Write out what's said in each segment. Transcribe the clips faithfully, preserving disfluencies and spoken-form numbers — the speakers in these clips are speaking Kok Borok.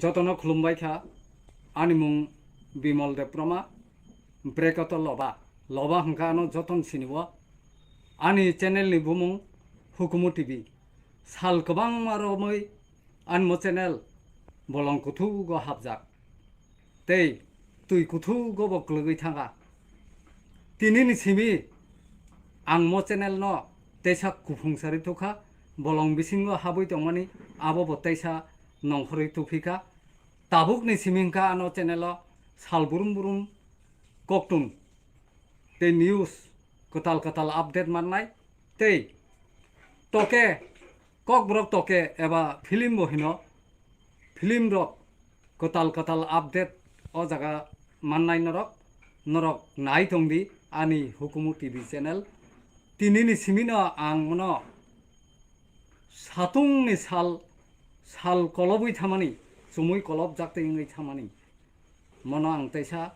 Jotono khulumbai kha, ani mung Bimal Debbarma, bracket o Loba. Loba hwnkha ano joton sini o. Ani channel ni bumung Hukumu T V. Sal kwbangma romwi ani mo channel bolong kuthugo hapjak. Tei twi kuthugo bo kwlwgwi thangkha. Tinini simi ang mo channel no teisa kuphung sari tukha, bolong bisingo habwi tongmani abo bo teisa nongkhorwi tuphikha. Tabukni simi hwnkha ano channel o sal burum burum koktun tei news kwtal kwtal update mannai tei toke kokborok toke eba film bo hino film rok kwtal kwtal update o jaga mannai norok, norok nai tongdi ani Hukumu T V channel. Tinini simino ang mono satungni sal, sal kolobwi thamani, chumui kolobjak tei wngwi thamani. Mono ang teisa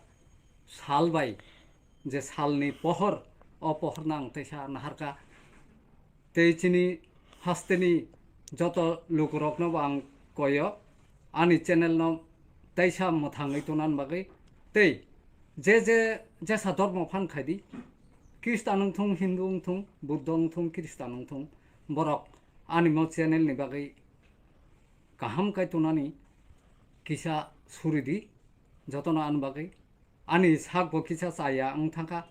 sal bai je salni pohor, o pohorno ang teisa naharkha. Tei chini hasteni joto lukurokno bo ang koyo, ani channel no teisa mwthangwi tonani bagwi. Tei je je jesa dormo phan khaidi, Khristan wngthung, Hindu wngthung, Buddho wngthung, Khristan wngthung, borok ani mo channel ni bagwi kaham kai tonani kisa suri di, jotono ani bagwi. Ani sak bo kisa chaya wng thangkha,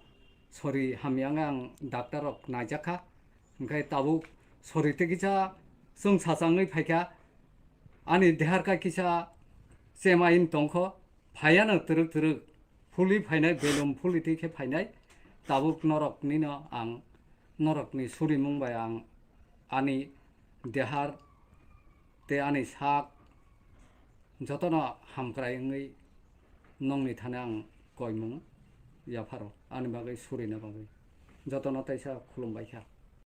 sori hamya wngwi ang doctor rok naijakha, hwnkhe tabuk sori tei kisa chwng sachangwi phaikha, ani deharkha kisa chemain tongkho, phaiano twrwk twrwk phulwi phainai, belum phulwi twi khe phainai, tabuk noroknino ang, norokni surimung bai ang ani dehar tei ani sak jotono hamkrai wngwi nongni thani ang koimung yapharo ani bagwi surina bagwi jotono teisa khulumbai kha.